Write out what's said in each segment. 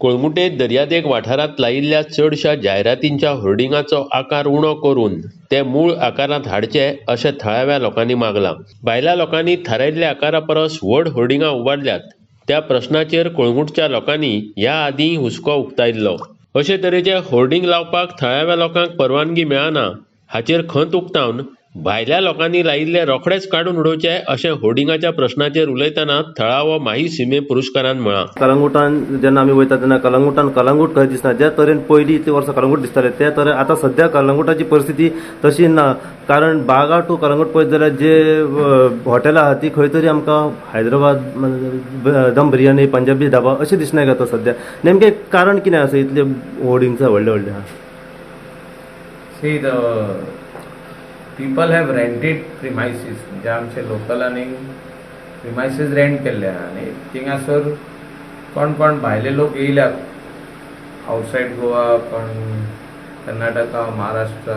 कळंगूटे दर्यादेग वाठारांत लायिल्ल्या चडशा जायरातींच्या होर्डिंगाचो आकार उणो करून ते मूळ आकारांत हाडचे अशें थळाव्या लोकांनी मागलां. भायल्या लोकांनी थारायल्ल्या आकारा परस व्हड होर्डिंगां उबारल्यात त्या प्रस्नाचेर कळंगूटच्या लोकांनी ह्या आदीं हुस्को उक्तायल्लो. अशे तरेचे होर्डिंग लावपाक थळाव्या लोकांक परवानगी मेळना हाचेर खंत उक्तावन भायल्या लोकांनी लायिल्ले रोखडेच काडून उडोवचे अशें होर्डिंगाच्या प्रस्नाचेर उलयतना थळावो माही सिमे पुरस्कारान म्हळां. कलंगूटान जेन्ना आमी वयता तेन्ना कलंगूटान कलंगूट खंय दिसना. ज्या तरेन पयलीं इतलीं वर्सां कलंगूट दिसताले त्या तरेन आतां सद्या कलंगूटाची परिस्थिती तशी ना, कारण बागा टू कलंगूट पळयत जाल्यार जे हॉटेलां आहा ती खंय तरी आमकां हैदराबाद दम बिर्याणी, पंजाबी धाबा अशें दिसना येता सद्या. नेमकें कारण कितें आसा इतले होर्डिंग्स व्हडले व्हडले आहा? See, the people have rented premises, म्हणजे आमचे लोकलांनी प्रिमायसीस रेंट केल्ले आहा आनी थिंगासर कोण कोण भायले लोक येयल्यात, आवटसायड गोवा, कोण कर्नाटका, महाराष्ट्र,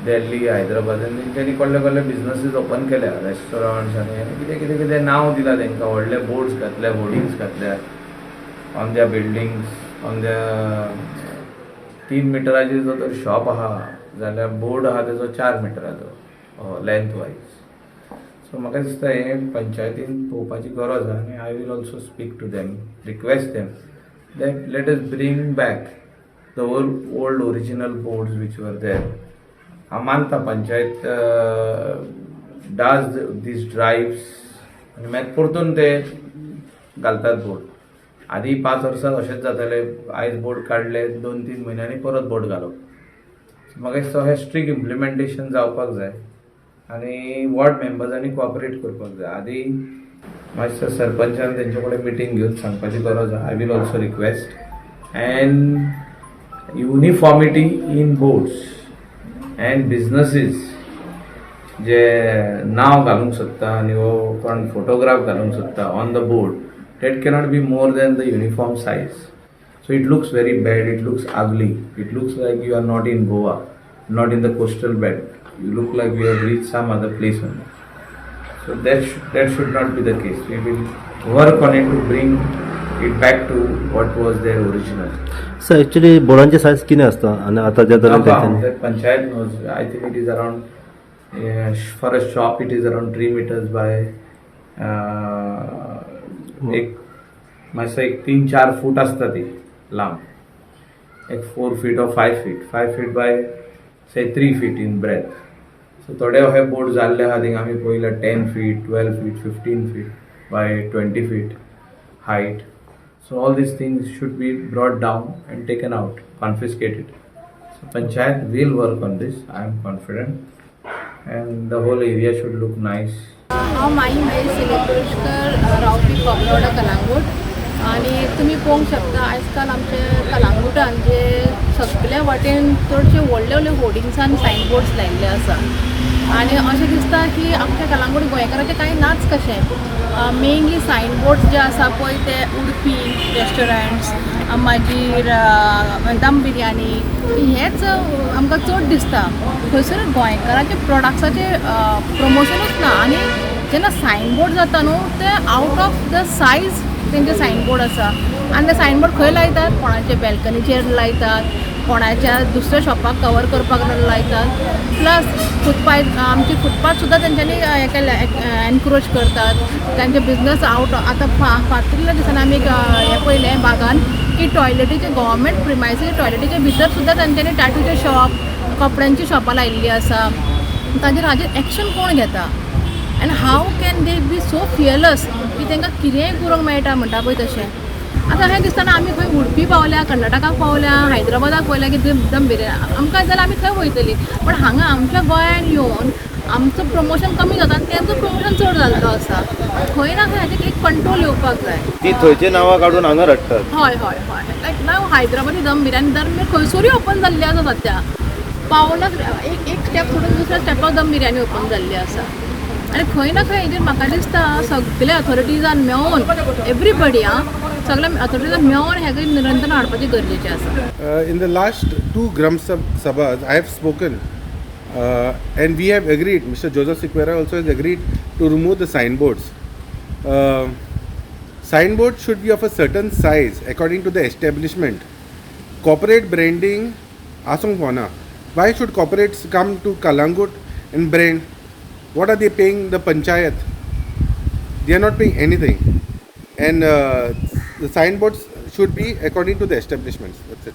दिल्ली, हैदराबाद, आनी तेंच्यांनी कसले कसले बिजनसीस ओपन केल्या, रेस्टॉरंट्स आनी कितें कितें कितें नांव दिलां तेंकां, व्हडले बोर्ड्स घातल्या, होर्डिंग्स घातल्या on their buildings, on their 3 मिटराचेर जर तर शॉप आहा जाल्यार बोर्ड आहा तेजो 4 मिटराचो लेंथ वायज. सो म्हाका दिसता हें पंचायतीन पळोवपाची गरज आहा आनी I will also speak to them, request them that let us bring back the old original boards which were there. हांव मानता पंचायत डाज these drives आनी मागीर परतून ते घालतात बोर्ड. आदी 5 वर्सां अशेंच जातालें, आयज बोर्ड काडले, 2-3 म्हयन्यांनी परत बोर्ड घालप. म्हाका दिसता हें स्ट्रिक्ट इम्प्लिमेंटेशन जावपाक जाय आनी वॉर्ड मेंबर्सांनी कॉपरेट करपाक जाय. आदी मातसो सरपंचान तेंचे कडेन मिटींग घेवन सांगपाची गरज आहा. I will also request and uniformity in boards and businesses जे नांव घालूंक सोदता आनी हो कोण फोटोग्राफ घालूंक सोदता on the board, that cannot be more than the uniform size. So it looks very bad, it looks ugly, it looks like you are not in Goa, not in the coastal belt. You look like you have reached some other place only. So that should not be the case. We will work on it to bring it back to what was their original. Sir, actually बोर्डांचे size कितें आसता आनी आतां ज्या तरेन तेंच्यांनी That panchayat knows. I think it is around, for a shop it is around 3 meters by एक मातसो एक 3-4 फूट आसता ती लांब, एक 4 feet or 5 feet, 5 feet by say 3 feet in breadth. So थोडे अहे बोर्ड जाल्ले आहा थिंगा आमी पळयल्या, 10 feet, 12 feet, 15 feet by 20 feet height. So all these things should be brought down and taken out, confiscated. So panchayat will work on this, I am confident, and the whole area should look nice. हांव माई महेश सिलेपुरकर, रावपी खोपरोडा, कलांगूट. आनी तुमी पळोवंक शकता, आयज काल आमचे कलांगुटान जे सगल्या वाटेन चडशे व्हडले व्हडले होर्डिंग्सान सायन बोर्ड्स लायिल्ले आसा आनी अशें दिसता की आमच्या कलांगूट गोंयकाराचें कांय नाच कशें. मेनली सायन बोर्ड्स जे आसा पळय ते उडपी रेस्टॉरंट्स, मागीर दम बिरयानी, हेच आमकां चड दिसता. थंयसर गोंयकाराचे प्रोडक्ट्साचें प्रमोशनूच ना. आनी जेन्ना सायन बोर्ड जाता न्हू, ते आवट ऑफ the size तेंचे सायन बोर्ड आसा. आनी ते सायन बोर्ड खंय लायतात? कोणाच्या बॅल्कनीचेर लायतात, कोणाच्या दुसऱ्या शॉपाक कवर करपाक लायतात. प्लस फुटपाथ, आमची फुटपाथ सुद्दां तेंच्यांनी हें केल्या, एनक्रोच करतात तांचे बिजनस आवट. आतां फाटल्या दिसांनी आमी एक हें पळयलें बागान की टॉयलेटीचे, गव्हर्मेंट प्रिमायसीस टॉयलेटीच्या भितर सुद्दां तेंच्यांनी टॅटूचे शॉप, कपड्यांची शॉपां लायिल्लीं आसा. ताजेर हाजेर एक्शन कोण घेता? And how can they be so fearless की तांकां कितेंय करूंक मेळटा म्हणटा पळय तशें? आतां अशें दिसतना आमी खंय उडपी पावल्या, कर्नाटकाक पावल्या, हैदराबादाक पावल्या की दम बिर्याणी आमकां जाल्यार आमी थंय वयतलीं, पण हांगा आमच्या गोंयान येवन आमचो प्रमोशन कमी जाता आनी तेंचो प्रमोशन चड जाल्लो आसा. खंय ना खंय हाजेर एक कंट्रोल येवपाक जाय. ती थंयची नांवां काडून हांगा हाडटात. हय, लायक नाव हैदराबादी दम बिर्याणी, दम बिर्याणी खंयसरूय ओपन जाल्ली आसा सद्या. पावना एक एक स्टेप सोडून दुसऱ्या स्टेपाक दम बिर्याणी ओपन जाल्ली आसा. आनी खंय ना खंय हेजेर म्हाका दिसता सगळे अथॉरिटीजान मेळोन, एवरीबडी आं, सगळ्या अथॉरिटीजान मेळोन हें नियंत्रण हाडपाचें गरजेचें आसा. In the last two Gram Sabhas, I have spoken and we have agreed, Mr. Joseph Sequeira also has agreed to remove the signboards. Signboard should be of a certain size according to the establishment. Corporate branding आसूंक फावना. Why should corporates come to Calangute and brand? What are they paying the panchayat? They are not paying anything. And the signboards should be according to the establishments. That's it.